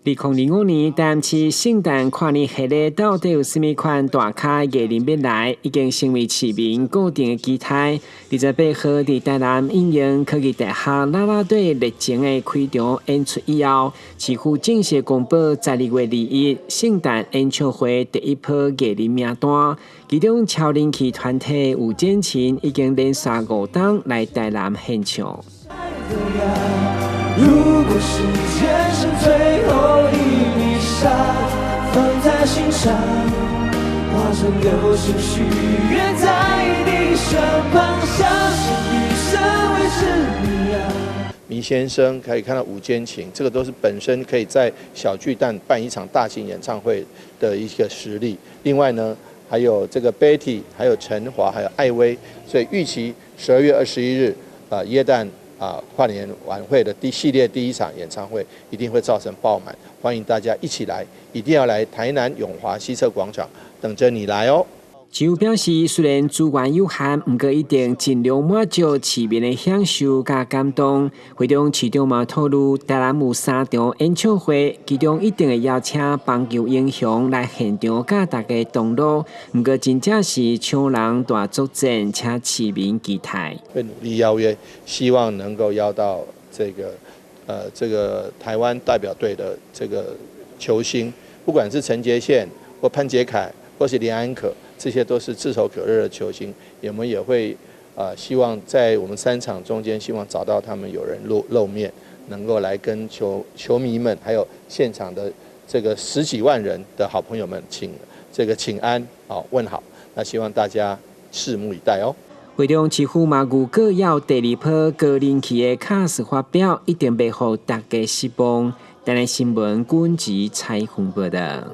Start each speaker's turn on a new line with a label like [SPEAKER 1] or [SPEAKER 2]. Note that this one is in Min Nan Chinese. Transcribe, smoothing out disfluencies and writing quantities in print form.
[SPEAKER 1] 2025年台南市聖誕跨年系列到底有啥物款大咖藝人欲來，已經成為市民固定的期待。28號佇台南應用科技大學啦啦隊熱情的開場演出以後，市府正式公布12月21聖誕演唱會第一波藝人名單，其中超人氣團體五間琴已經連續五冬來台南獻唱。
[SPEAKER 2] 如果時間是最後一筆沙，放在心上，化成流星許願在你身旁，相信餘生會是你啊。
[SPEAKER 3] 迷先生可以看到五間琴，這個都是本身可以在小巨蛋辦一場大型演唱會的一個實力。另外呢，還有這個 Betty，還有陳華，還有艾薇，所以預期12月21日啊，耶誕啊，跨年晚會的第系列第一場演唱會一定會造成爆滿，歡迎大家一起來，一定要來台南永華西側廣場，等着你來哦。
[SPEAKER 1] 市府表示，雖然資源有限，毋過一定盡量滿足市民的享受佮感動。會中市長嘛透露，台南有三場演唱會，其中一定會邀請棒球英雄來現場佮大家同樂。毋過真正是搶人大作戰，請市民期待。
[SPEAKER 3] 會努力邀約，希望能夠邀到這個台灣代表隊的這個球星，不管是陳傑憲或潘傑楷，或是林安可。這些都是炙手可熱的球星，我們也會希望在我們三場中間，希望找到他們有人露露面，能夠來跟球迷們，還有現場的這個十幾萬人的好朋友們，請這個請安啊問好。那希望大家拭目以待哦。
[SPEAKER 1] 會中市府嘛預告有第二波高人氣的卡司發表，一定袂予大家失望。台南新聞軍籍採訪報道。